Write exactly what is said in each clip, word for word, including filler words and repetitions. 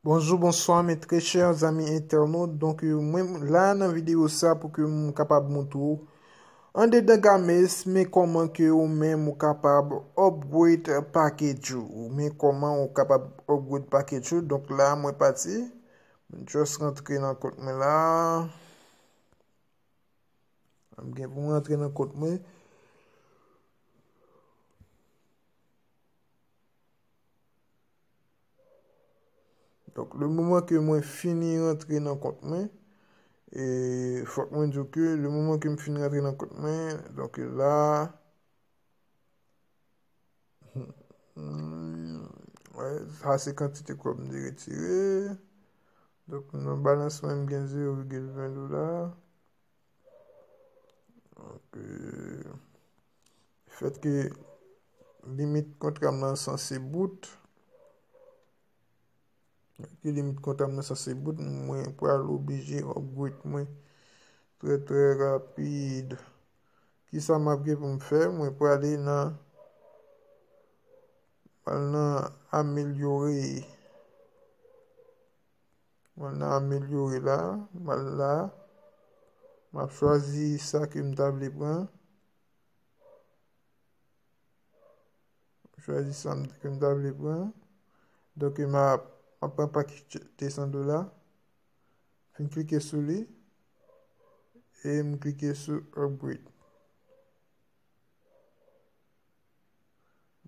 Bonjou, bonswa, mes très chers amis internautes. Donk, euh, mwen la nan videyo sa pou ke m kapab montre w andedan Gameis, men kòman ke ou menm ou kapab upgrade package ou, men kòman ou kapab upgrade package ou. Donk la, mwen pati. Mwen just rantre nan kont mwen la. M gen pou m rantre nan kont mwen. Donk, le moman ke mwen fini rantre nan kont mwen, e fòk mwen di w ke le moman ke m fin rantre nan kont mwen, donk la, hmm, wè, sa se kantite kòb m te retire. Donk, nan balans mwen, m gen zewo vigil ven dola. Donk, euh, fèt ke limit kontra m nan sanse bout. Ke limit kontra m nan sanse bout, mwen pral oblije upgrade mwen trè, trè rapid. Kisa m ap gen pou m fè? Mwen prale nan, pral nan amelyore. Mwen nan amelyore la, m al la. M ap chwazi sa ke m ta vle pran. M chwazi sa m, ke m ta vle pran. Donk, m ap, m ap pran pakèt de san dola. Fin klike sou li. E m klike sou upgrade.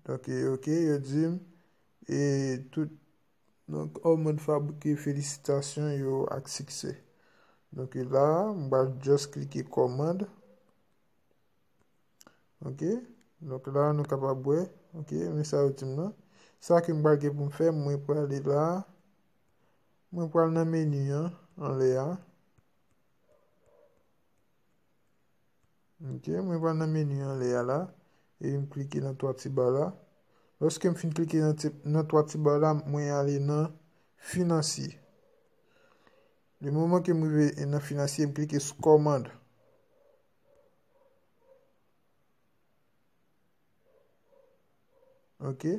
Donk, e, ok, yo di m, e tout, donk, kòmand fabrike, felisitasyon, yo ak siksè. Donk, e la, m pral just klike kòmand. Ok, donk la, nou kapab wè, ok, men sa yo di m nan. Sa ke m pral gen pou m fè, mwen prale la, mwen pral nan meni an, anlè a. Ok, mwen pral nan meni anlè a la, e m klike nan twa ti ba la. Lòske m fin klike nan ti, nan twa ti ba la, mwen ale nan finansye. Le moman ke m rive nan finansye, m klike sou kòmand. Ok.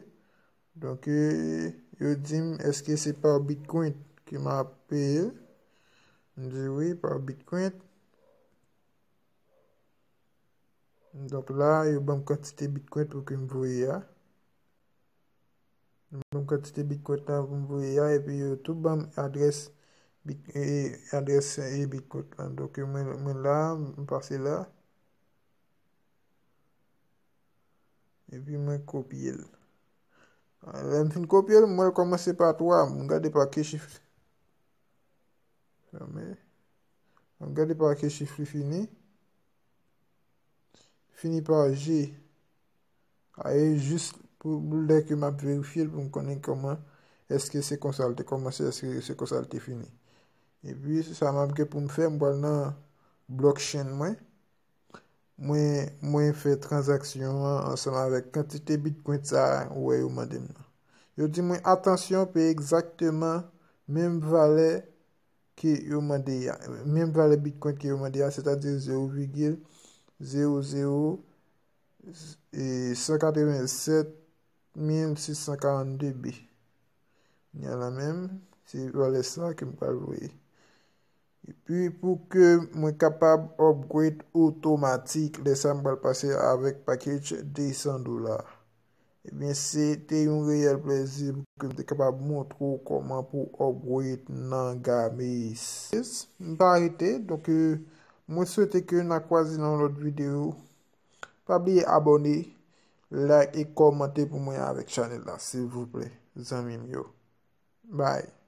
Donk, euh, yo di m, èske se pa Bitcoin ke m ap peye? M di wi, pa Bitcoin. Donk la, yo ban m kantite Bitcoin pou ke m voye a. Yo ban m kantite Bitcoin la pou m voye a, epi yo tou ban m adrès Bit-, e, adrès e Bitcoin la. Donk, mwen, mwen la, m pase la. Epi mwen kopye l. Lè m fin kopye l, mwen kòmanse pa twa, m gade pa ki chif. Fèmen. M gade pa ki chif li fini. Fini pa G. A, e jis pou, pou lè ke m ap verifye l pou m konnen kòman, èske se konsa l te kòmanse, èske se konsa l te fini. Epi, sa m ap gen pou m fè, m pral nan blockchain mwen. Mwen, mwen fè tranzaksyon an ansanm avèk kantite Bitcoin sa a ou wè yo mande m nan. Yo di mwen, atansyon, peye egzakteman menm valè ke yo mande a, menm valè Bitcoin ke yo mande a, sètadi zewo vigil zewo zewo, e, san katreven sèt mil sis san karannde B. Kounye a la menm, se valè sa ke m pral voye. Epi pou ke mwen kapab upgrade otomatik, lè sa m pral pase avèk package de san dola. Ebyen, se te yon reyèl plèzi pou ke m te kapab montre w kòman pou upgrade nan Gameis. M pa rete, donk, euh, mwen swete ke n a kwaze nan yon lòt videyo. Pa bliye abòne, like e kòmante pou mwen avèk chanèl la, silvouplè, zanmi m yo. Bye.